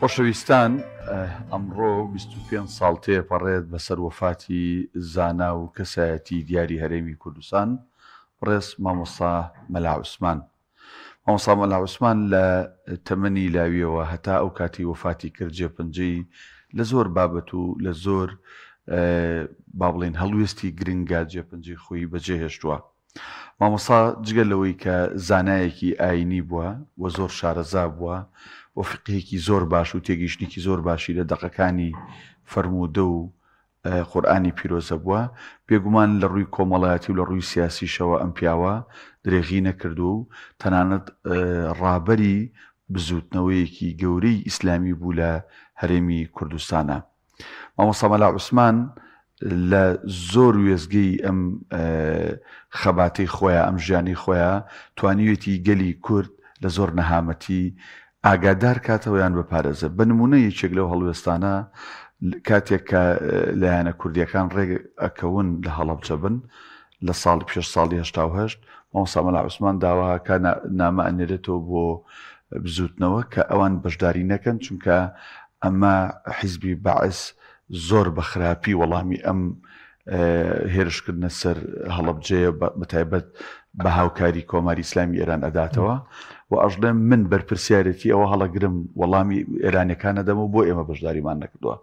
خۆشەویستان ئەمڕۆ 25 ساڵ تێپەڕێت بەسەر وەفاتی زانا و کەسایەتی دیاری هەرێمی کوردستان بەڕێز مامۆستا مەلا عوسمان. مامۆستا مەلا عوسمان لە تەمەنی لاویەوە هەتا ئەو کاتی وەفاتی کرد جێپەنجەی لە زۆر بابەت و لە زۆر با بڵێین هەڵوێستی گرنگا جێپەنجەی خۆی بەجێهێشتووە. مامۆستا جگە لەوەی کە زانایەکی ئایینی بووە و زۆر شارەزا بووە و فیقهێکی زۆر باش و تێگەیشتنێکی زۆر باشی لە دەقەکانی فەرموودە و قورئانی پیرۆزە بووە، بێگومان لە ڕووی کۆمەڵایەتی و لە ڕووی سیاسیشەوە ئەم پیاوە درێغی نەکردووە و تەنانەت ڕابەری بزووتنەوەیەکی گەورەی ئیسلامی بوو لە هەرێمی کوردستانا. مامۆستا مەلا عوسمان لە زۆر وێستگەی ئەم خەباتەی خۆیان ئەم ژیانی خۆیان توانیوێتی گەلی کورد لە زۆر نەهامەتی ئاگادار کاتەوە یان بپارێزێ بە نمونە یەکێک لەو هەڵوێستانە کاتێک کە لایەنە کوردیەکان ڕێک ئەکەون لە هەڵەبجە بن لە ساڵی پێش ساڵی 1970 مامۆستا مەلا عوسمان داوا کە نامە ئەنێرێتەوە بۆ بزوتنەوە کە ئەوان بەشداری نەکەن چونکە ئەمە حیزبی بەعس زۆر بە خراپی وەڵامی ئەم هێرشکردنە سەر هەڵەبجەیە بەتایبەت بە هاوکاری کۆماری ئیسلامی ئێران ئەداتەوە و ئەژڵێم من بەرپرسیارێتی ئەوە هەڵەگرم وەڵامی ئێرانەکان ئەدەم و بۆ ئێمە بەشداریمان نەکردووە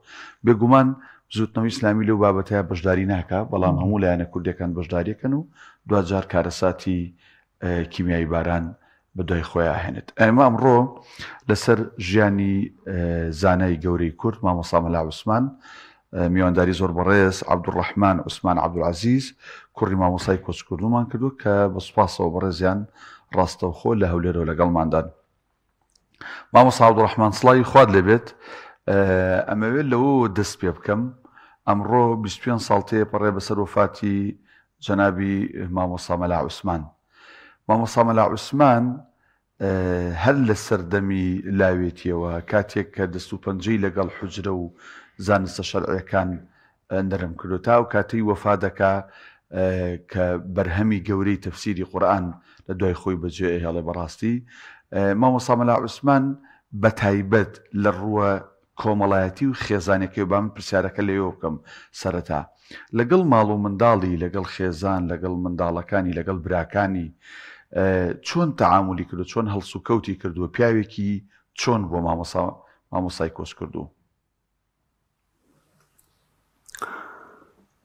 بێگومان بزوتنەوەی ئیسلامی لەو بابەتەیە بەشداری ناکا بەڵام هەموو لایەنە کوردەکان بەشداریەکەن و دواجار کارەساتی کیمیایی باران بە دوای خۆیا ئەهێنێت. ئێمە ئەمڕۆ لەسەر ژیانی زانای گەورەی کورد مامۆستا مەلا عوسمان میوانداری زۆر بەڕێز عەبدولڕەحمان عوسمان عەبدولعەزیز کوڕی مامۆستای کۆچکردوومان کردووە کە بە سوپاسەوە بەڕێزیان ڕاستەوخۆ لە هەولێرەوە لەگەڵماندان. مامۆستا عەبدولڕەحمان سڵاوی خوات لێبێت ئەمەوێت لەوەوە دەست پێ بکەم ئەمڕۆ 25 ساڵ تێپەڕێ بەسەر وەفاتی جەنابی مامۆستا مەلا عوسمان مامۆستا مەلا عوسمان هەر لە سەردەمی لاوێتیەوە کاتێک کە دەست و پەنجەی لەگەڵ حوجرە و زانستە شەرعیەکان نەرم کردو تا ئەو کاتەی وەفا دەکا کە بەرهەمی گەورەی تەفسیری قورئان لە دوای خۆی بەجێ ئەهێڵێ بەڕاستی مامۆستا مەلا عوسمان بە تایبەت لە ڕووە کۆمەڵایەتی و خێزانیەکەی با من پرسیارەکە لەوێوە بکەم سەرەتا لەگەڵ ماڵ و منداڵی لەگەڵ خێزان لەگەڵ منداڵەکانی لەگەڵ براکانی چۆن تەعامولی کردو چۆن هەڵسوکەوتی کردووە پیاوێکی چۆن بووە مامۆسا مامۆسای کۆچکردوو؟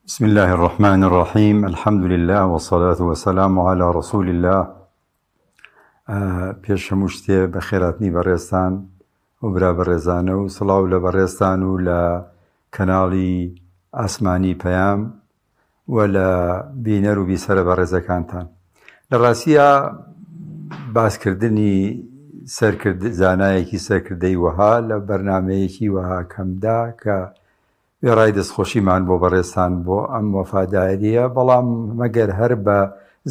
بسم الله الرحمن الرحیم الحمد لله والصلاة والسلام على رسول الله پێش هەموو شتێ بە خێراتنی بەڕێزتان و برا بەڕێزانە و سڵاو لە بەڕێزتان و لە کەناڵی ئاسمانی پەیام و لە بینەر و بیسەرە بەڕێزەکانتان. لە ڕاستیا باسکردنی سەرکرد زانایەکی سەرکردەی وەها لە بەرنامەیەکی وەها کەمدا کە وێڕای دەستخۆشیمان بۆ بەڕێزتان بۆ ئەم وەفادارییە، بەڵام مەگەر هەر بە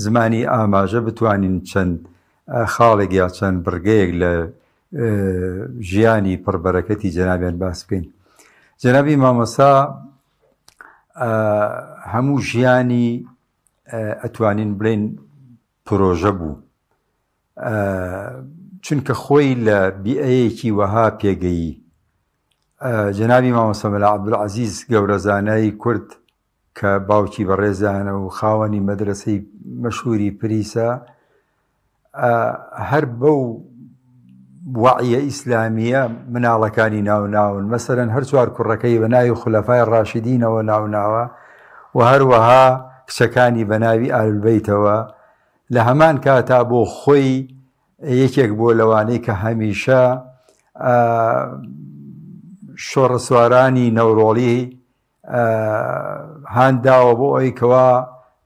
زمانی ئاماژە بتوانین چەند خاڵێک یا چەند بڕگەیەک لە ژیانی پڕ بەرەکەتی جەنابیان باس بکەین. جەنابی مامۆستا هەموو ژیانی ئەتوانین بڵێین پرۆژە بوو چونکە خۆی لە بیئەیەکی وەها پێگەیی جەنابی مامۆستا مەلا عەبدولعەزیز گەورە زانای کورد کە باوکی بەڕێزیانە و خاوەنی مەدرەسەی مەشهوری پریسە هەر بەو وەعیە ئیسلامیە مناڵەکانی ناوناون مەسەرەن هەر چوار کوڕەکەی بە ناوی خولەفای ڕاشدینەوە ناوناوە و هەروەها کچەکانی بە ناوی ئالولبەیتەوە لە هەمان کاتا بۆ خۆی یەکێک بۆ لەوانەی کە هەمیشە شۆڕەسوارانی نەورۆڵی هان داوە بۆ ئەوەی کەوا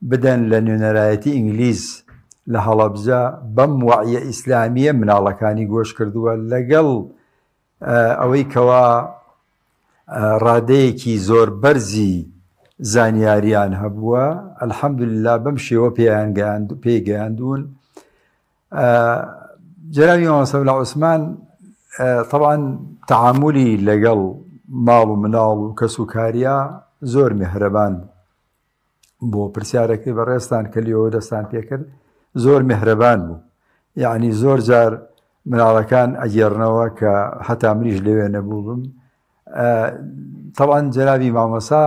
بدەن لە نوێنەرایەتی ئینگلیز لە هەڵەبجە بەم وەعیە ئیسلامیە مناڵەکانی گۆش کردووە لەگەڵ ئەوەی کەوا ڕادەیەکی زۆر بەرزی زانیاریان هەبووە الحەمدللا بەم شێوە پێیان پێی گەیاندوون جەنابی مامۆستا مەلا عوسمان تەبعەن تەعامولی لەگەڵ ماڵ و مناڵ و کەس و کاریا زۆر میهرەبان بوو بۆ پرسیارەکەی بەڕێزتان کە لێەوە دەستان پێکرد زۆر میهرەبان بوو یعنی زۆر جار مناڵەکان ئەگێڕنەوە کە هەتا منیش لەوێ نەبووبم. تەبعەن جەنابی مامۆسا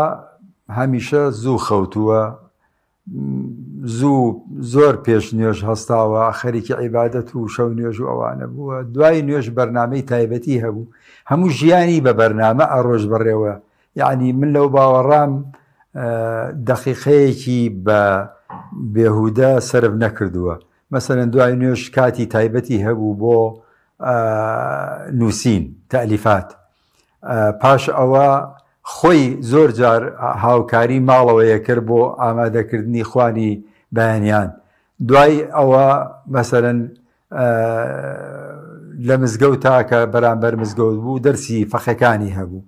هەمیشە زوو خەوتووە، زوو زۆر پێش نوێژ هەستاوە، خەریکی عیبادەت و شەو نوێژ و ئەوانە بووە. دوای نوێژ بەرنامەی تایبەتی هەبوو، هەموو ژیانی بە بەرنامە ئەڕۆژ بەڕێوە. یعنی من لەو باوەڕام دەقیقەیەکی بە بێهودە سەرف نەکردووە. مەسەلەن دوای نوێژ کاتی تایبەتی هەبوو بۆ نووسین، تەئلیفات. پاش ئەوە خۆی زۆر جار هاوکاری ماڵەوەیە کرد بۆ ئامادەکردنی خوانی بەیانیان. دوای ئەوە مەسەلەن لە مزگەوتا کە بەرامبەر مزگەوت بوو دەرسی فەقێکانی هەبوو.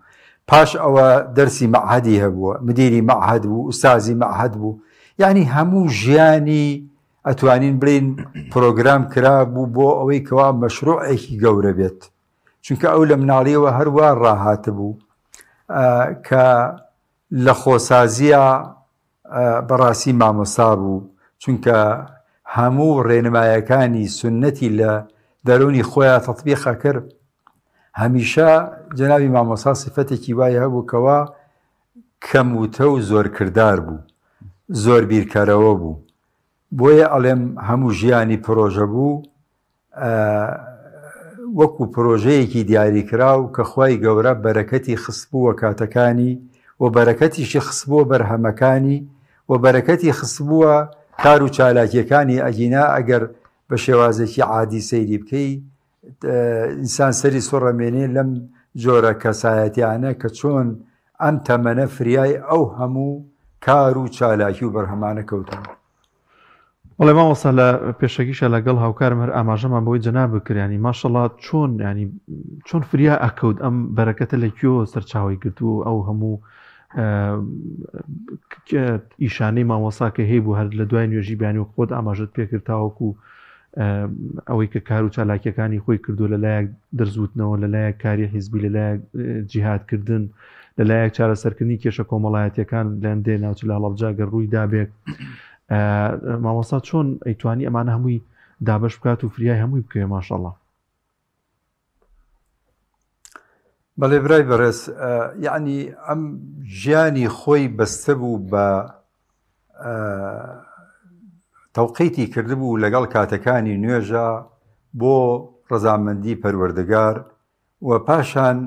پاش ئەوە دەرسی مەعهەدی هەبووە، مدیری مەعهەد بوو، ئوستازی مەعهەد بوو. یعنی هەموو ژیانی ئەتوانین بڵێین پرۆگرام کرابوو بۆ ئەوەی کەوا مەشروعێکی گەورە بێت، چونکە ئەو لە مناڵیەوە هەروا ڕاهاتبوو کە لە خۆسازیە بەڕاستی مامۆستا بوو، چونکە هەموو ڕێنمایەکانی سوننەتی لە دەروونی خۆیان تەطبیق ئەکرد. هەمیشە جەنابی مامۆستا سیفەتێکی وای هەبوو کەوا کەم وتە و زۆر کردار بوو، زۆر بیرکەرەوە بوو. بۆیە ئەڵێم هەموو ژیانی پرۆژە بوو، وەکو پرۆژەیەکی دیاریکراو کە خوای گەورە بەرەکەتی خستبووە کاتەکانی و بەرەکەتیشی خستبووە بەرهەمەکانی و بەرەکەتی خستبووە کار و چالاکیەکانی. ئەگینا ئەگەر بە شێوازێکی عادی سەیری بکەی ئینسان سەری سوڕەمێنێ لەم جۆرە کەسایەتیانە کە چۆن ئەم تەمەنە فریای ئەو هەموو کار و چالاکی و بەرهەمانە کەوتوون. بەڵێ مامۆستا لە پێشەکیشە لەگەڵ هاوکارم هەر ئاماژەمان بەوەی جەنابت کرد ینی ماشەڵا چۆن ینی چۆن فریا ئەکەوت ئەم بەرەکەتە لە کوێوە سەرچاوی گرتوو ئەو هەموو ئیشانەی مامۆسا کە هەیبوو هەر لە دوای نوێژی بیانی و خۆت ئاماژت پێکرد تاوەکو ئەوەی کە کار و چالاکیەکانی خۆی کردو لەلایەک دەرزوتنەوە لەلایەک کاری حیزبی لەلایەک جیهادکردن لەلایەک چارەسەرکردنی کێشە کۆمەڵایەتیەکان لەندێ ناوچە لە هەڵەبجە گەر ڕووی دابێت مامۆستا چۆن ئەیتوانی ئەمانە هەمووی دابش بکات و فریای هەمووی بکەوێ ماشەڵڵا بەڵێ برای بەڕێز یعنی ئەم ژیانی خۆی بەستە بوو بە تەوقیتی کردبوو لەگەڵ کاتەکانی نوێژە بۆ ڕەزامەندی پەروەردگار و پاشان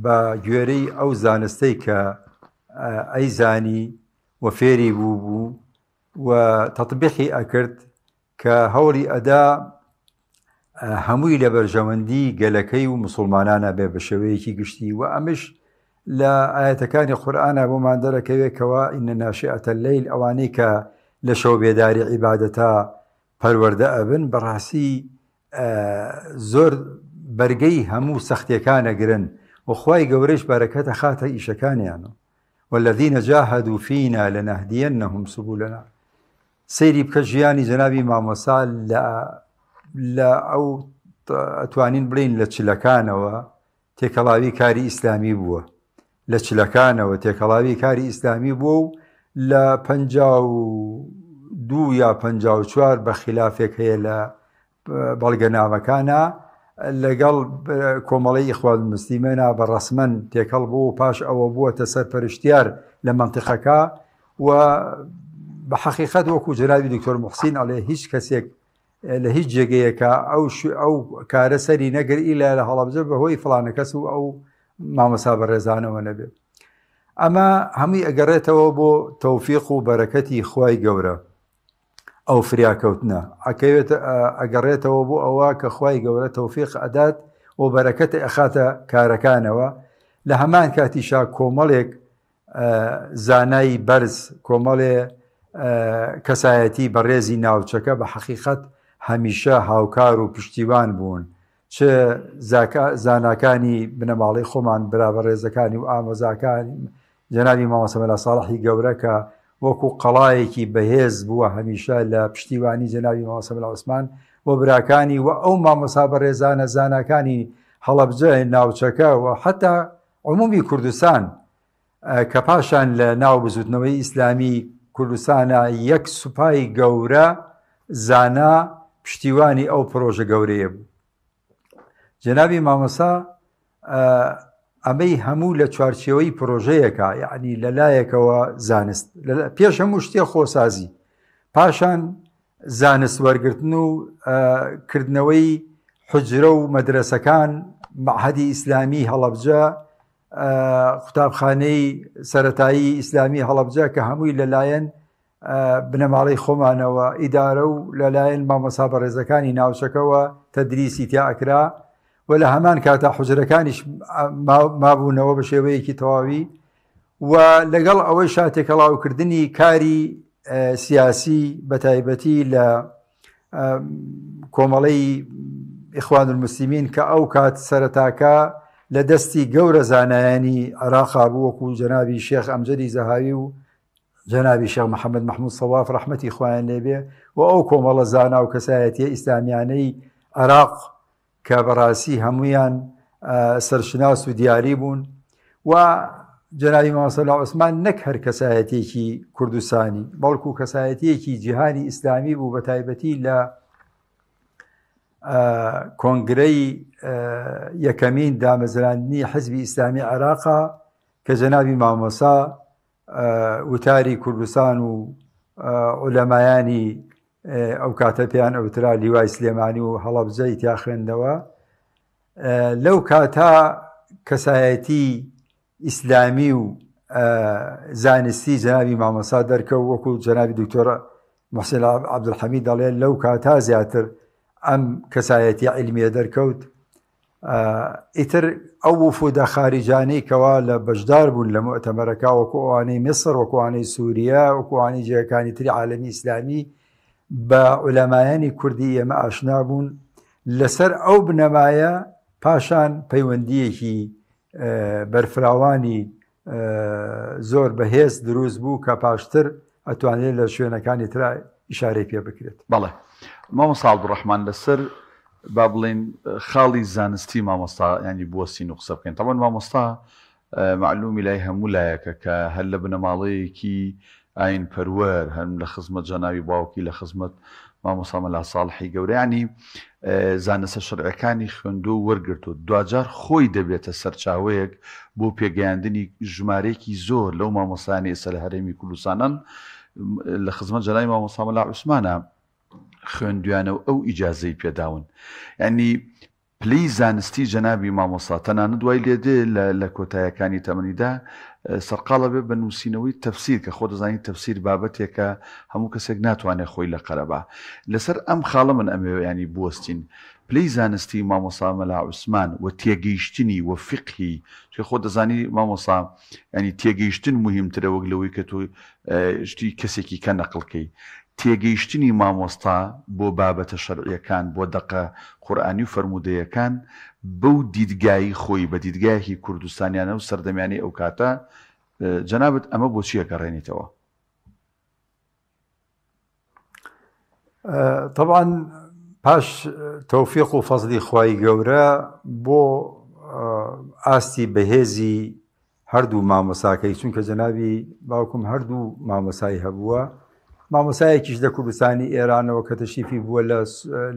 بە گوێرەی ئەو زانستەی کە ئەیزانی و فێری بوو بوو و تەطبیقی ئەکرد کە هەوڵی ئەدا هەمووی لە بەرژەوەندی گەلەکەی و مسلمانانە بێ بە شێوەیەکی گشتی و ئەمش لە ئاەتەکانی قورآانە بۆمان دەرەکەوێت کەوا ئینە ناشئەتە اللەیل ئەوانەی کە لە شەو بێداری عیبادەتە پەروەردە ئەبن بەڕاستی زۆر بەرگەی هەموو سەختیەکان ئەگرن و خوای گەورەیش بەرەکەت ئەخاتە ئیشەکانیان والذین جاهدوا فینا لنهدینهم سبلنا سەیری بکە ژیانی جەنابی مامۆسا لە لە ئەو ئەتوانین بڵین لە چلەکانەوە تێکەڵاوی کاری ئیسلامی بووە لە چلەکانەوە تێکەڵاوی کاری ئیسلامی بووە و لە 52 یا 54 بە خلافێک هەیە لە بەڵگەنامەکانە لەگەڵ کۆمەڵی ئیخوان مسلیمەنا بە ڕەسمەن تێکەڵ بوو و پاش ئەوە بووەتە سەرپەرشتیار لە مەنتیقەکە و بە حەقیقەت وەکو جەنابی دکتۆر محسین ئەڵێ هیچ کەسێک لە هیچ جێگەیەکە ئەو ئەو کارە سەری نەگر ئیلا لە هەڵەبجە بەهۆی فڵانە کەس و ئەو مامۆسا بەڕێزانەوە نەبێت ئەمە هەمووی ئەگەڕێتەوە بۆ تەوفیق و بەرەکەتی خوای گەورە ئەو فریاکەوتنە ئەکەوێت ئەگەڕێتەوە بۆ ئەوە کە خوای گەورە تەوفیق ئەدات و بەرەکەت ئەخاتە کارەکانەوە لە هەمان کاتیشا کۆمەڵێک زانای بەرز کۆمەڵێ کەسایەتی بەڕێزی ناوچەکە بە حەقیقەت هەمیشە هاوکار و پشتیوان بوون چ زاناکانی بنەماڵەی خۆمان برا بەڕێزەکانی و ئامۆزاکانی جەنابی مامۆستا مەلا ساڵحی گەورە کە وەکو قەڵایەکی بەهێز بووە هەمیشە لە پشتیوانی جەنابی مامۆستا مەلا عوسمان و براکانی و ئەو مامۆستا بەڕێزانە زاناکانی هەڵەبجە ناوچەکە و حتا عمومی کوردستان کە پاشان لە ناو بزوتنەوەی ئیسلامی کوردستانە یەک سوپای گەورە زانا پشتیوانی ئەو پرۆژە گەورەیە بوو. جەنابی مامۆستا ئەمەی هەموو لە چوارچێوەی پرۆژەیەکە یعنی لە لایەکەوە زانست پێش هەموو شتێ خۆسازی پاشان زانست وەرگرتن و کردنەوەی حجرە و مەدرەسەکان مەعهەدی ئیسلامی هەڵەبجە قوتابخانەی سەتایی ئیسلامی هەڵەبجە کە هەمووی لەلایەن بنەماڵەی خۆمانەوە ئیدارە و لەلایەن مامۆسا بەڕێزەکانی ناوچەکەوە تەدریسی تیا ئەکرا و لە هەمان کاتا حجرەکانیش مابوونەوە بە شێوەیەکی تەواوی و لەگەڵ ئەوەیشا تێکەڵاوکردنی کاری سیاسی بە تایبەتی لە کۆمەڵەی ئیخوان المسلمین کە ئەو کات سەرەتاکە لە دەستی گەورە زانایانی عێراقا بوو وەکو جەنابی شێخ ئەمجەدی زەهاوی و جەنابی شێخ محەممەد محمود سەواف ڕەحمەتی خوایان لێبێ و ئەو کۆمەڵە زانا و کەسایەتیە ئیسلامیانەی عێراق کە بەڕاستی هەمویان سەرشناس و دیاری بوون و جەنابی مامۆستا عوسمان نەک هەر کەسایەتێکی کوردستانی بەڵکو کەسایەتیەکی جیهانی ئیسلامی بوو بە تایبەتی لە کۆنگرەی یەکەمین دامەزراندنی حزبی ئیسلامی عێراقا کە جەنابی مامۆسا وتاری کوردستان و عولەمایانی ئەو کاتە پێیان ئەوترا لیوای سلێمانی و هەڵەبجەی تیا خوێندەوە لەو کاتە کەسایەتی ئیسلامی و زانستی جەنابی مامۆسا دەرکەوت وەکو جەنابی دکتۆر محسن عەبدولحەمید دەڵێ لەو کاتا زیاتر ئەم کەسایەتی عیلمیە دەرکەوت ئیتر ئەو وفودە خاریجانەی کەوا لە بەشدار بوون لە موئتەمەرەکە وەکو ئەوانەی میسر وەکو ئەوانەی سووریا وەکو ئەوانەی جێگەکانی تری عالەمی ئیسلامی بە عولەمایانی کوردی ئێمە ئاشنا بوون لەسەر ئەو بنەمایە پاشان پەیوەندیەکی بەرفراوانی زۆر بەهێز دروست بوو کە پاشتر ئەتوانرێت لە شوێنەکانی ترا ئیشارەی پێ بکرێت. بەڵێ مامۆستا عەبدولڕەحمان لەسەر با بڵێین خاڵی زانستی مامۆستا یانی بوەستین و قسە بکەین تەبعەن مامۆستا مەعلومی لای هەموو لایەکە کە هەر لە بنەماڵەیەکی ئاین پەروەر هەم لە خزمەت جەنابی باوکی لە خزمەت مامۆستا مەلا ساڵحی گەورە یانی زانستە شەرعیەکانی خوێندووە و وەرگرتووە، دواجار خۆی دەبێتە سەرچاوەیەک بۆ پێگەیاندنی ژمارەیەکی زۆر لەو مامۆستایانەی ئێستا لە هەرێمی کوردستانن لە خزمەت جەنابی مامۆستا مەلا عوسمانە خوێندویانە و ئەو ئیجازەی پێداون. یانی پلەی زانستی جەنابی مامۆستا تەنانەت وای لێدێ لە کۆتایەکانی تەمەنیدا سەرقاڵ ئەبێ بە نووسینەوەی تەفسیر کە خۆ دەزانی تەفسیر بابەتێکە هەموو کەسێک ناتوانێ خۆی لە قەرەبا لەسەر ئەم خاڵە من ئەمەوێ یانی بوەستین پلەی زانستی مامۆستا مەلا عوسمان و تێگەیشتنی و فیقهی چونکە خۆ دەزانی مامۆستا یانی تێگەیشتن موهیمترە وەک لەوەی کە تۆ شتی کەسێکی کە نەقڵ کەی تێگەیشتنی مامۆستا بۆ بابەتە شەرعیەکان بۆ دەقە قورئانی و فەرموودەیەکان بەو دیدگایی خۆی بە دیدگایەکی کوردستانیانە و سەردەمیانەی ئەو کاتە جەنابت ئەمە بۆچی ئەگەڕێنیتەوە؟ تەبعەن پاش تەوفیق و فەزلی خوای گەورە بۆ ئاستی بەهێزی هەردوو مامۆساکەی چونکە جەنابی باوکم هەردوو مامۆسای هەبووە مامۆسایەکیش لە کوردستانی ئێرانەوە کە تەشریفی بووە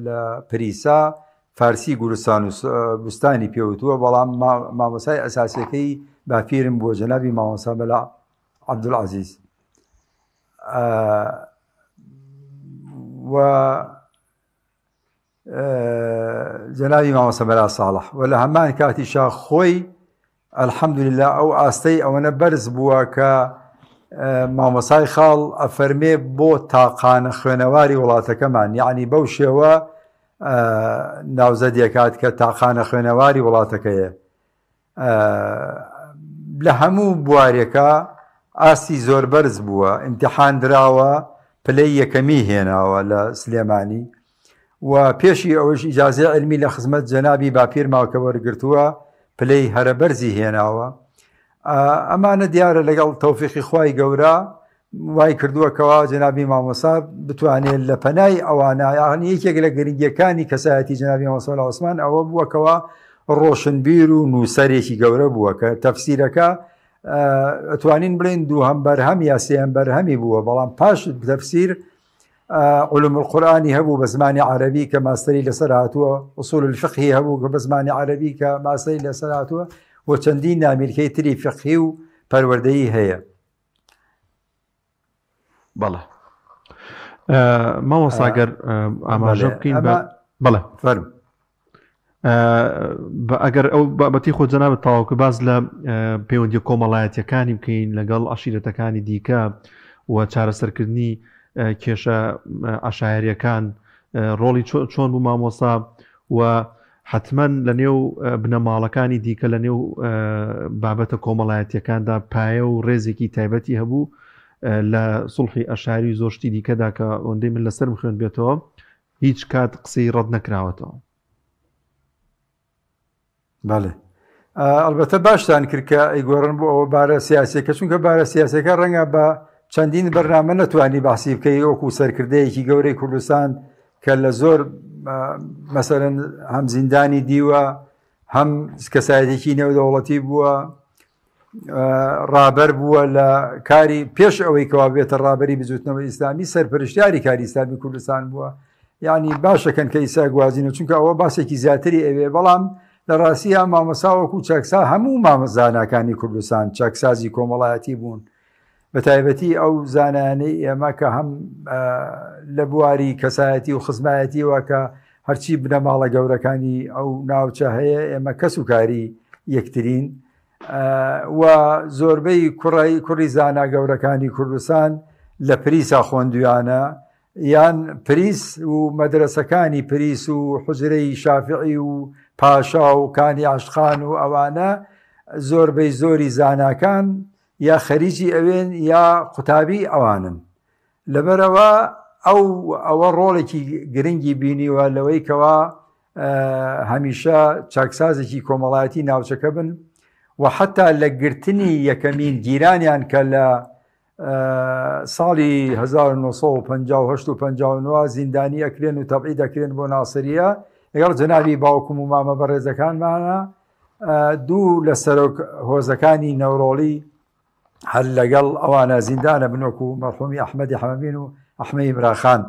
لە پریسا فارسی گورستان و بستانی پێوتووە بەڵام مامۆسای ئەساسەکەی باپیرم بووە جەنابی مامۆسا مەلا عەبدولعەزیز و جەنابی مامۆستا مەلا ساڵح و لە هەمان کاتیشا خۆی الحەمدللا ئەو ئاستەی ئەوەنە بەرز بووە کە مامۆسای خاڵ ئەفەرمێ بۆ تاقانە خوێنەواری وڵاتەکەمان یعنی بەو شێوە ناوزەدیەکات کە تاقانە خوێنەواری وڵاتەکەیە لە هەموو بوارێکا ئاستی زۆر بەرز بووە ئیمتحان دراوە پلەی یەکەمی هێناوە لە سلێمانی و پێشی ئەوەش ئیجازەی علمی لە خزمەت جەنابی باپیر ماکە وەرگرتووە پلەی هەرە بەرزی هێناوە ئەمانە دیارە لەگەڵ تەوفیقی خوای گەورە وای کردووە کەوا جەنابی مامۆسا بتوانێت لە پەنای ئەوانە یاعنی یەکێک لە گرنگیەکانی کەسایەتی جەنابی مامۆسا عوسمان ئەوە بووە کەوا ڕۆشنبیر و نووسەرێکی گەورە بووە کە تەفسیرەکە ئەتوانین بڵێن دووهەم بەرهەم یا سێیەم بەرهەمی بووە بەڵام پاش تەفسیر علوم القورئانی هەبوو بە زمانی عەرەبی کە ماستەری لەسەر هاتووە، اصول الفقهی هەبوو کە بە زمانی عەرەبی کە ماستەری لەسەر هاتووە و چەندین نامیلکەی تری فقهی و پەروەردەیی هەیە. بەڵێ مامۆستا گەر ئاماژە بکەین بە بەڵێ فەرم ئەگەر ئەو بابەتی خۆ جەنابەت تەواو کە باز لە پەیوەندی کۆمەڵایەتیەکانی بکەین لەگەڵ عشیرەتەکانی دیکە و چارەسەرکردنی کێشە عشایەریەکان ڕۆڵی چۆن بوو مامۆسا و حتمما لە نێو بنەماڵەکانی دیکە لە نێو بابەتە کۆمەڵایەتیەکاندا پایە و ڕێزێکی تایبەتی هەبوو لە سڵحی ئەشاری زۆر شتی دیکەدا کە ئەوەندەی من لەسەرم خوێن بێتەوە هیچ کات قسەی ڕەت نەکراوەتەوە. بەڵێ ئەلبەتە باشتان کرد کە ئەیگۆڕن بۆ ئەوە بارە سیاسەکە چونکە بارە سیاسەکە ڕەنگە بە چەندین بەرنامە نەتوانی باسی بکەی وەکو سەرکردەیەکی گەورەی کوردستان کە لە زۆر مەسەرەن هەم زیندانی دیوە هەم کەسایەتێکی نێودەوڵەتی بووە ڕابەر بووە لە کاری پێش ئەوەی کەوا بێتە ڕابەری بزوتنەوەی ئیسلامی سەرپەرشتیاری کاری ئیسلامی کوردستان بووە یعنی باشەکەن کە ئیسا گوازینە چونکە ئەوە باسێکی زیاتری ئەوێ بەڵام لە ڕاستیە مامۆسا وەکو چاکسا هەموو مامەزاناکانی کوردستان چاکسازی کۆمەڵایەتی بوون بە تایبەتی ئەو زانایانەی ئێمە کە هەم لە بواری کەسایەتی و خزمایەتیەوە کە هەرچی بنەماڵە گەورەکانی ئەو ناوچە هەیە ئێمە کەس و کاری یەکترین و زۆربەی کوڕی کوڕی زانا گەورەکانی کوردستان لە پریسا خۆندویانە یان پریس و مەدرسەکانی پریس و حجرەی شافعی و پاشا و کانی عشقان و ئەوانە زۆربەی زۆری زاناکان یا خەریکی ئەوێن یا قوتابی ئەوانن لەبەرەوە ئەو ئەوە ڕۆڵێکی گرنگی بینیوە لەوەی کەوا هەمیشە چاکسازێکی کۆمەڵایەتی ناوچەکە بن و حتا لە گرتنی یەکەمین گیرانیان کە لە ساڵی 1958 و 59 زیندانی ئەکرێن و تەبعی دەکرێن بۆ ناسریە لەگەڵ جەنابی باوکم و مامە بەڕێزەکانمانە دوو لە سەرۆک هۆزەکانی نەورۆڵی هەر لەگەڵ ئەوانە زیندانە بن وەکو مەرحومی ئەحمەدی حەمەمین و ئەحمەی براخان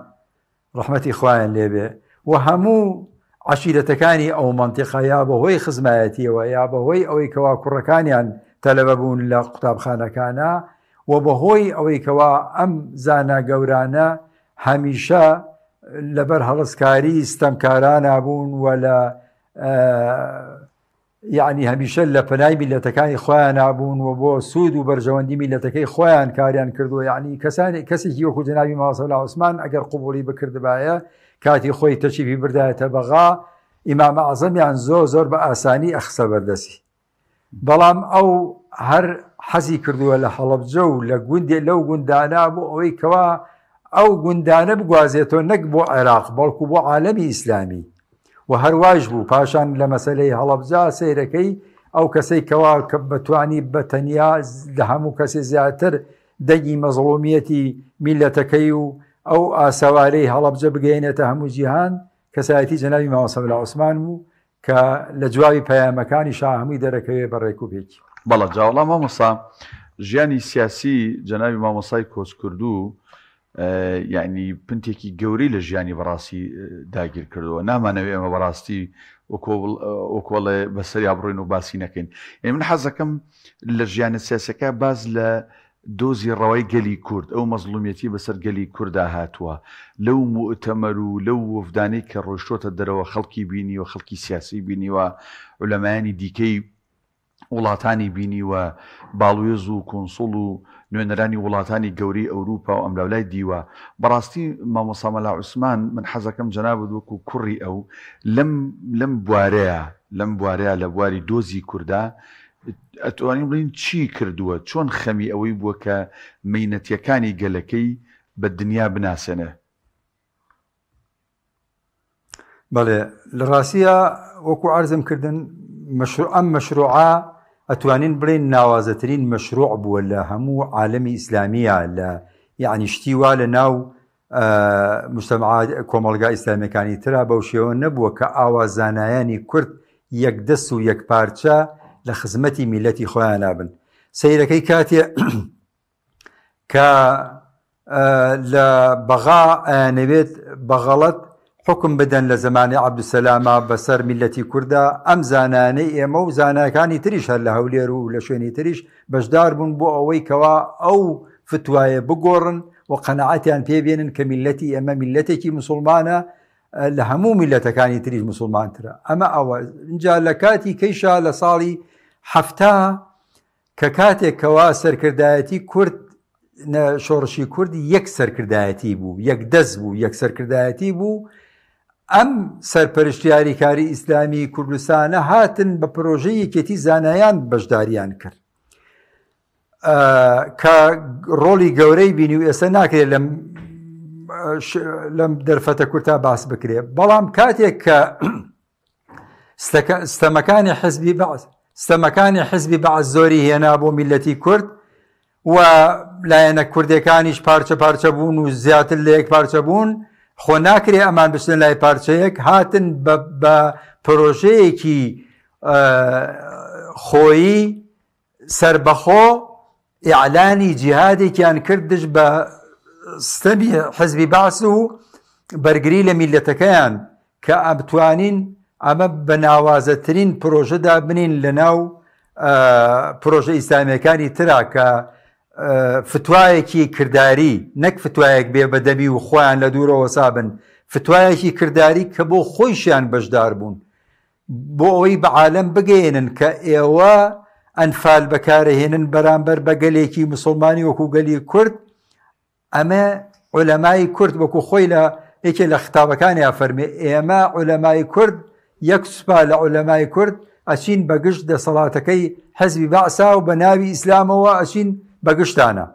ڕەحمەتی خوایان لێبێ و هەموو عەشیرەتەکانی ئەو مەنتیقە یا بەهۆی خزمایەتیەوە یا بەهۆی ئەوەی کەوا کوڕەکانیان تەلەبە بوون لە قوتابخانەکانە و بەهۆی ئەوەی کەوا ئەم زانا گەورانە هەمیشە لەبەر هەڵسکاری ستەمکارانە بوون و لە یەعنی هەمیشە لە پەنای میللەتەکانی خۆیانا بوون و بۆ سوود و بەرژەوەندی میللەتەکەی خۆیان کاریان کردووە یەعنی کەسانی کەسێکی وەکو جەنابی مامۆستا مەلا عوسمان ئەگەر قبوڵی بکردبایە کاتی خۆی تەشریفی بردایەتە بەغا ئیمام ئەعزەمیان زۆر زۆر بە ئاسانی ئەخستە بەردەستی بەڵام ئەو هەر حەزی کردووە لە هەڵەبجە و لە گوندێ لەو گوندانە بۆ ئەوەی کەوا ئەو گوندانە بگوازێتەوە نەک بۆ عێراق بەڵکو بۆ عالەمی ئیسلامی و هەر وایش بوو پاشان لە مەسەلەی هەڵەبجە سەیرەکەی ئەو کەسەی کەوا کە بەتوانی بە تەنیا لە هەموو کەسێ زیاتر دەنگی مەزڵومیەتی میلەتەکەی و ئەو ئاسەوارەی هەڵەبجە بگەیەنێتە هەموو جیهان کەسایەتی جەنابی مامۆستا مەلا عوسمان بوو کە لە جوابی پەیامەکانی شا هەمووی دەرەکەوێ بە ڕێک و پێکی. بەڵێ جاوەڵا مامۆستا ژیانی سیاسی جەنابی مامۆستای کۆچکردوو یەعنی پنتێکی گەورەی لە ژیانی بەڕاستی داگیر کردووە نامانەوێ ئێمە بەڕاستی وەکۆڵێ بەسەریا بڕۆین و باسی نەکەین یعنی من حەزەکەم لە ژیانە سیاسەکە باز لە دۆزی ڕەوای گەلی کورد ئەو مەزڵومیەتی بەسەر گەلی کوردا هاتووە لەو موئتەمەر و لەو وەفدانەی کە ڕۆیشتۆتە دەرەوە خەڵکی بینیوە خەڵکی سیاسی بینیوە عولەمایانی دیکەی وڵاتانی بینیوە، باڵوێز و کونسوڵ و نوێنەرانی وڵاتانی گەورەی ئەوروپا و ئەملاولای دیوە. بەڕاستی مامۆستا مەلا عوسمان من حەزەکەم جەنابت وەکو کوڕی ئەو لەم لەم بوارەیا لەم بوارەیا لە بواری دۆزی کوردا ئەتوانین بڵێین چی کردووە؟ چۆن خەمی ئەوەی بووە کە مەینەتیەکانی گەلەکەی بە دنیا بناسێنێ؟ بەڵێ لە ڕاستیە وەکو عەرزم کردن مەشروع ئەم مەشروعە ئەتوانین بڵێن ناوازەترین مەشروع بووە لە هەموو عالەمی ئیسلامیە لە یعنی شتی وا لە ناو مجتمعات کۆمەڵگا ئیسلامیەکانی ترا بەو شێوە نەبووە کە ئاوا زانایانی کورد یەک دەست و یەک پارچە لە خزمەتی میلەتی خۆیان نابن سەیرەکەی کاتێ کە لە بەغا ئەیانەوێت بە غەڵەت حوکم بدەن لە زەمانی عەبدولسەلاما بەسەر میللەتی کوردا، ئەم زانایانەی ئێمە و زاناکانی تریش هەر لە هەولێر و لە شوێنی تریش بەشدار بوون بۆ ئەوەی کەوا ئەو فتوایە بگۆڕن و قەناعەتیان پێ بێنن کە میللەتی ئێمە میللەتێکی موسڵمانە لە هەموو میللەتەکانی تریش موسڵمانترە. ئەمە ئەوە. ئینجا لە کاتی کەیشا لە ساڵی 70 کە کاتێک کەوا سەرکردایەتی کورد شۆڕشی کورد یەک سەرکردایەتی بوو، یەک دەست بوو، یەک سەرکردایەتی بوو، ئەم سەرپەرشتیاری کاری ئیسلامی کوردستانە هاتن بە پرۆژەی یەکێتی زانایان بەشداریان کرد کە ڕۆڵی گەورەی بینی و ئێستا ناکرێت لەم لەم دەرفەتە کورتا باس بکرێت بەڵام کاتێک کە ستەمەکانی حزبی بەعس ستەمەکانی حزبی بەعس زۆری هێنا بۆ میلەتی کورد و لایەنە کوردەکانیش پارچە پارچە بوون و زیاتر لە یەک پارچە بوون خۆ ناکرێ ئەمان بچنە لای پارچەیەک هاتن بە پرۆژەیەکی خۆیی سەربەخۆ ئیعلانی جیهادێکیان کرد دژ بە ستەمی حزبی بەعس و بەرگری لە میللەتەکەیان کە ئەبتوانین ئەمە بە ناوازەترین پرۆژەدا بنین لە ناو پرۆژە ئیسلامیەکانی ترا کە فتوایەکی کرداری نەک فتوایەک بێ بەدەمی و خۆیان لە دوورەوە سابن فتوایەکی کرداری کە بۆ خۆیشیان بەشدار بوون بۆ ئەوەی بە عالەم بگەیەنن کە ئێوە ئەنفال بەکارەهێنن بەرامبەر بە گەلێکی مسوڵمانی وەکو گەلی کورد، ئەمە عولەمای کورد وەکو خۆی لە یەکێ لە خیتابەکانیا فەرمێ ئێمە عولەمای کورد یەک سوپا لە عولەمای کورد ئەچین بە گشت دەسەڵاتەکەی حزبی بەعسا و بە ناوی ئیسلامەوە ئەچین بە گشتانە.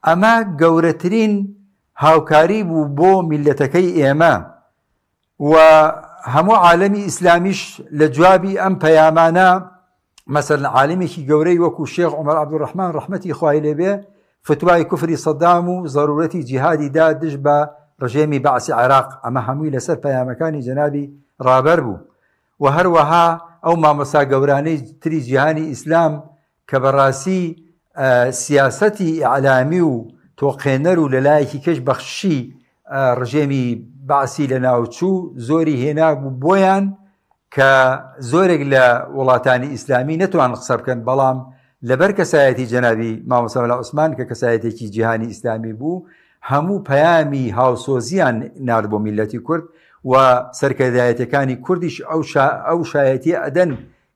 ئەمە گەورەترین هاوکاری بوو بۆ میللەتەکەی ئێمە. و هەموو عالەمی ئیسلامیش لە جوابی ئەم پەیامانە مەسەلەن عالمێکی گەورەی وەکو شێخ عومەر عەبدولڕەحمان ڕەحمەتی خوای لێبێ فتوای کوفری سەدام و زەرورەتی جیهادی دا دژ بە ڕژێمی بەعسی عێراق ئەمە هەمووی لەسەر پەیامەکانی جەنابی ڕابەر بوو و هەروەها ئەو مامۆستا گەورانەی تری جیهانی ئیسلام کە بەڕاستی سیاسەتی ئیعلامی و تۆقێنەر و لەلایەکی کەش بەخششی ڕژێمی بەعسی لەناوچوو زۆری هێنابوو بۆیان کە زۆرێک لە وڵاتانی ئیسلامی نەتوان قسە بکەن بەڵام لەبەر کەسایەتی جەنابی مامۆستا مەلا عوسمان کە کەسایەتێکی جیهانی ئیسلامی بوو هەموو پەیامی هاوسۆزیان نارد بۆ میلەتی کورد و سەرکردایەتەکانی کوردیش ئەو شایەتی ئەدەن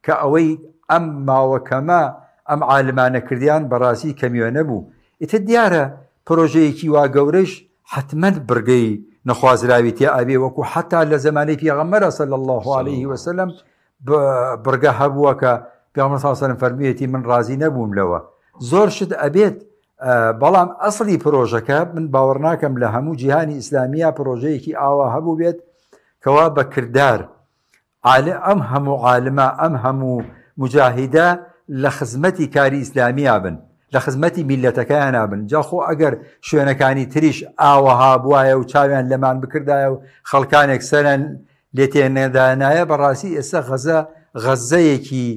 کە ئەوەی ئەم ماوە کەمە ئەم عالمانە کردیان بەڕاستی کەمیۆنە بوو. ئیتر دیارە پرۆژەیەکی وا گەورەش حەتمەن بڕگەی نەخوازراوی تیا ئەبێ وەکو حەتا لە زەمانەی پێغەمبەرا صلی اللە علیه وسلم بڕگە هەبووە کە پێغەمبەر صلی اللە علیه وسلم فەرموویەتی من ڕازی نەبووم لەوە. زۆر شت ئەبێت بەڵام ئەسڵی پرۆژەکە من باوەڕ ناکەم لە هەموو جیهانی ئیسلامیا پرۆژەیەکی ئاوا هەبووبێت کەوا بە کردار عالم ئەم هەموو عالمە ئەم هەموو موجاهیدە لە خزمەتی کاری ئیسلامیا بن لە خزمەتی میللەتەکەیانا بن جا خۆ ئەگەر شوێنەکانی تریش ئاوەها بوایە و چاویان لەمان بکردایە و خەڵکانێک سەریان لێ تێنەدانایە بەڕاستی ئێستا غەزە غەزەیەکی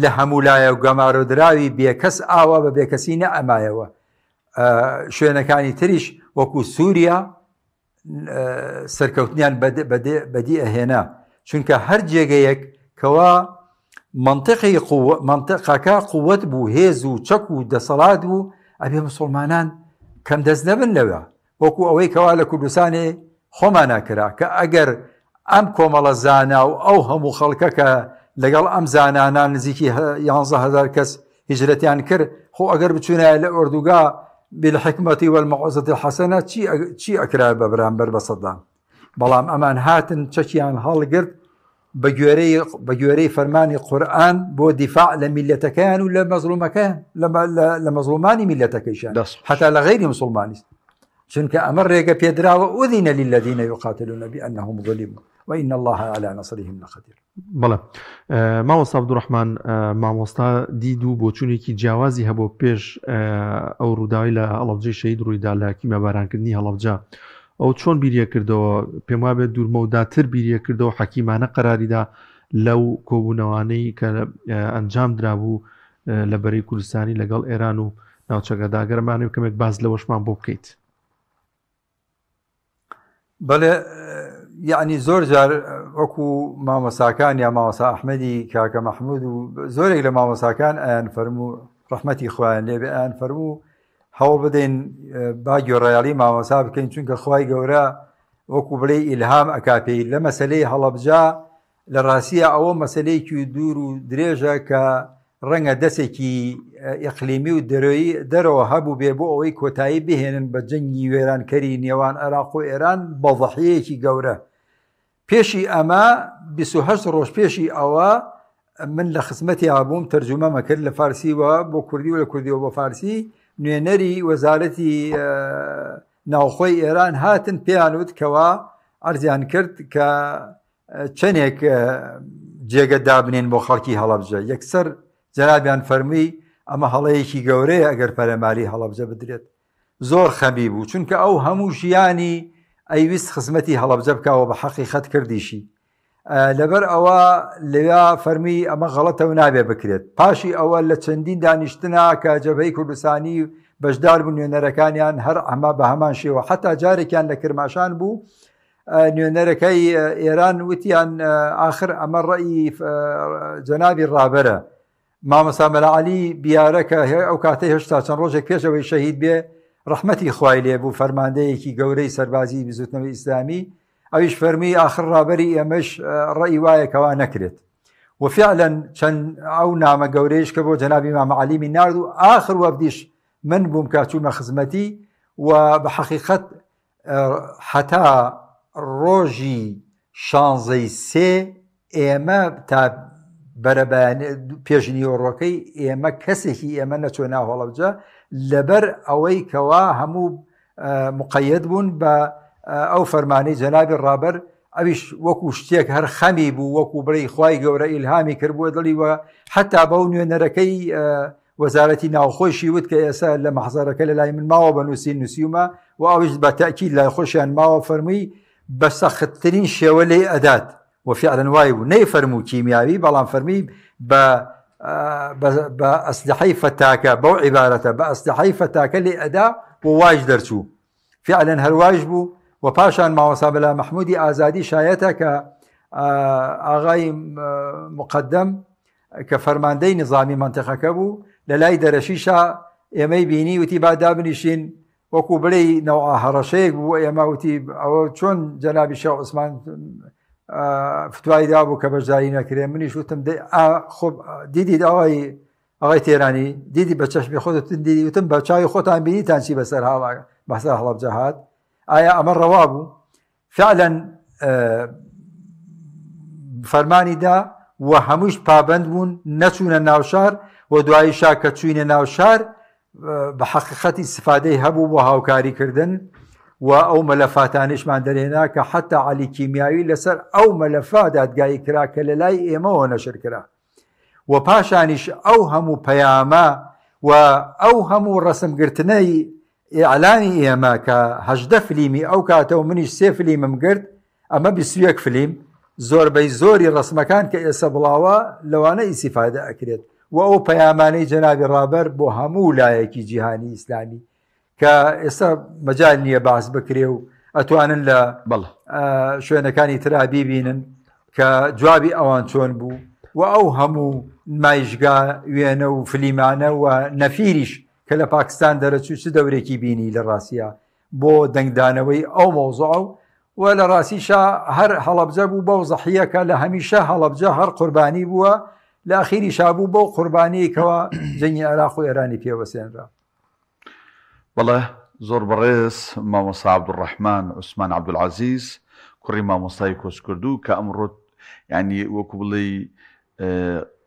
لە هەموو لایە و گەمارۆدراوی بێکەس ئاوا بە بێکەسی نەئەمایەوە شوێنەکانی تریش وەکو سووریا سەرکەوتنیان بەدی ئەهێنا چونکە هەر جێگەیەک کەوا منطقی منطقەکە قوت بوو هێز و چەک و دەسەڵات بوو ئەبێ مسلمانان کەم دەست نەبن لەوە وەکو ئەوەی کەوا لە کوردستانی خۆمانە کرا کە ئەگەر ئەم کۆمەڵە زانا و ئەو هەموو خەڵکە کە لەگەڵ ئەم زانانە نزیکی 11هزار کەس هیجرەتیان کرد خۆ ئەگەر بچوونایە لە ئۆردوگا بالحکمەتی والموعظة الحسنە چی چی ئەکرا بە بەرامبەر بە سەدام بەڵام ئەمان هاتن چەکیان هەڵگرت بە گوێرەی بە گوێرەی فەرمانی قورئان بۆ دیفاع لە میلەتەکەیان و لە مەزڵومەکەیان لە مەزڵومانی میلەتەکەیشیان حتا لە غەیری مسلمانیست چونکە ئەمە ڕێگە پێدراوە ئوذین للذین یقاتلون بأنهم ظلموا وإن الله على نصرهم لقدیر بەڵێ مامۆستا عبدالرحمن مامۆستا دید و بۆچوونێکی جیاوازی هەبوو پێش ئەو ڕووداوی لە هەڵەبجەی شەهید ڕوویدا لە کیمیابارانکردنی هەڵەبجە ئەو چۆن بیریە کردەوە پێم وابێت دوورمەوداتر بیریە کردەوە حەکیمانە قەراریدا لەو کۆبوونەوانەی کە ئەنجام درابوو لە بەرەی کوردستانی لەگەڵ ئێران و ناوچەکەدا گەرمانەوە کەمێک باز لەوەشمان بۆ بکەیت. بەڵێ یعنی زۆر جار وەکو مامۆساکان یا مامۆسا ئەحمەدی کاکە مەحمود و زۆرێک لە مامۆساکان ئەیان فەرموو ڕەحمەتی خۆیان لێبێ ئەیان فەرموو هەوڵ بدەین با گوێڕایەڵی مامۆسا بکەین چونکە خوای گەورە وەکو بڵێ ئیلهام ئەکا پێی لە مەسلەی هەڵەبجە لە ڕاستیە ئەوە مەسلەیەکی دوور و درێژە کە ڕەنگە دەستێکی ئیقلیمی و دەرۆیی دەرەوە هەبوو بێ بۆ ئەوەی کۆتایی بهێنن بە جەنگی وێرانکەری نێوان عێراق و ئێران بە ضحیەیەکی گەورە پێشی ئەمە 28 ڕۆژ پێشی ئەوە من لە خزمەتی ئابووم تەرجومەمە کرد لە فارسیوە بۆ کوردی و لە کوردیەوە بۆ فارسی نوێنەری وەزارەتی ناوخۆی ئێران هاتن پێیان وت کەوا عەرزیان کرد کە چەندێک جێگە دابنێن بۆ خەڵکی هەڵەبجە یەکسەر جەنابیان فەرمووی ئەمە هەڵەیەکی گەورەیە ئەگەر پەرەماری هەڵەبجە بدرێت زۆر خەمی بوو چونکە ئەو هەموو ژیانی ئەیویست خزمەتی هەڵەبجە بکەوە بە حەقیقەت کردیشی لەبەر ئەوە لەویا فەرمی ئەمە غەڵەتە و نابێ بکرێت پاشی ئەوە لە چەندین دانیشتنا کە جەبهەی کوردستانی بەشدار بوو نوێنەرەکانیان هەر ئەمە بە هەمان شێوە حتا جارێکیان لە کرماشان بوو نوێنەرەکەی ئێران وتیان ئاخر ئەمە ڕئی جەنابی ڕابەرە مامۆستا مەلا عەلی بیارە کە ئەو کاتەی هێشتا چەند ڕۆژێک پێش ئەوەی شەهید بێ ڕەحمەتی خوای لێ بوو فەرماندەیەکی گەورەی سەربازی بزوتنەوەی ئیسلامی ئەویش فەرمی ئاخر ڕابەری ئێمەش ڕەئی وایە کەوا نەکرێت وفعلا چەند ئەو نامە گەورەیش کە بۆ جەنابی مامە عەلیمی نارد و ئاخر وەفدیش من بووم کە چوومە خزمەتی و بە حەقیقەت هەتا ڕۆژی شانزەی سێ ئێمە تا بەرەبەیانی پێش نیوەڕۆکەی ئێمە کەسێکی ئێمە نەچۆ ناو هەڵەبجە لەبەر ئەوەی کەوا هەموو مقەیەت بوون بە ئەو فەرمانەی جەنابی ڕابەر ئەویش وەکو شتێک هەر خەمی بوو وەکو بڵێی خوای گەورە ئیلهامی کردبووە دڵی وە حتا بەو نوێنەرەکەی وەزارەتی ناوخۆیشی وت کە ئێستا لە مەحزەرەکە لە لای من ماوە بە نووسین نووسیومە و ئەویش بە تەئکید لای خۆشیان ماوە فەرمووی بە سەختترین شێوە لێی ئەدات و فعلا وای بوو نەیفەرموو کیمیاوی بەڵام فەرمی بە بە ئەسلحەی فەتاکە بەو عیبارەتە بە ئەسلحەی فەتاکە لێ ئەدا و وایش دەرچوو فعلا هەر وایش بوو و پاشان مامۆستا بەلا مەحموودی ئازادی شایەتە کە ئاغای مقدم کە فەرماندەی نظامی منطقەکە بوو لە لای دەرەشیشا ئێمەی بینی وتی با دابنیشین وەکو بڵێی نەوعە هەڕەشەیەک بوو ئێمە وتی ئەوە چۆن جەنابی شێخ عوسمان فتوای دابوو کە بەشداری نەکرێ منیش وتم خۆ دیدید ئەوەی ئەوەی تێرانی دیدی بە چەشمی خۆتن دیدی وتم بە چاوی خۆتان بینیتان چی بەسەر هاڵا بەسەر هەڵەبجە هات ئایا ئەمە ڕەوا بوو فعلا فەرمانی دا و هەمووش پابند بوون نەچوونە ناوشار و دوایی شا کە چوینە ناوشار بە حەقیقەتی سفادەی هەبوو بۆ هاوکاریکردن و ئەو مەلەفاتانیشمان دەرهێنا کە حتا عەلی کیمیاوی لەسەر ئەو مەلەفا دادگایی کرا کە لە لای ئێمەوە نەشر کرا و پاشانیش ئەو هەموو پەیامە و ئەو هەموو ڕەسمگرتنەی ئیعلامی ئێمە کە 18 فلیمی ئەو کاتە و منیش سێ فلیمم گرت ئەمە 21 فلیم زۆربەی زۆری ڕەسمەکان کە ئێسە بڵاوە لەوانە ئیسیفادە ئەکرێت و ئەو پەیامانەی جەنابی ڕابەر بۆ هەموو لایەکی جیهانی ئیسلامی کە ئێستا مەجال نییە باس بکرێ و ئەتوانن لە شوێنەکانی ترا بیبینن کە جوابی ئەوان چۆن بوو و ئەو هەموو نمایشگا وێنە و فلیمانە و نەفیریش کە لە پاکستان دەرەچوو چ دەورێکی بینی لە ڕاستە بۆ دەنگدانەوەی ئەو مەوزوعە و و لە ڕاستیشا هەر هەڵەبجە بوو بەو زەحیەکە لە هەمیشە هەڵەبجە هەر قوربانی بووە لە ئەخیریشا بوو بەو قوربانیەی کەوا جەنگی عێراق و ئێرانی پێوەسێنرا. بەڵێ زۆر بەڕێز مامۆستا عەبدولڕەحمان عوسمان عەبدولعەزیز کوڕی مامۆستای کۆچکردوو کە ئەمڕۆ یانی وەکو بڵێی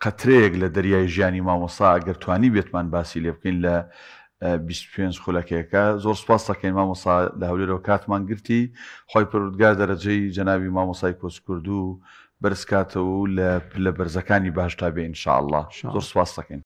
قەترەیەک لە دەریای ژیانی مامۆستا ئەگەر توانی بێتمان باسی لێ بکەین لە 25 خولەکێکە زۆر سپاس دەکەین مامۆستا لە هەولێرەوە کاتمان گرتی خی پەروەردگار دەرەجەی جەنابی مامۆستای کۆچکردوو بەرزکاتەوە و لە پلە بەرزەکانی باشتا بێ ان شاء الله زۆر سپاس دەکەین.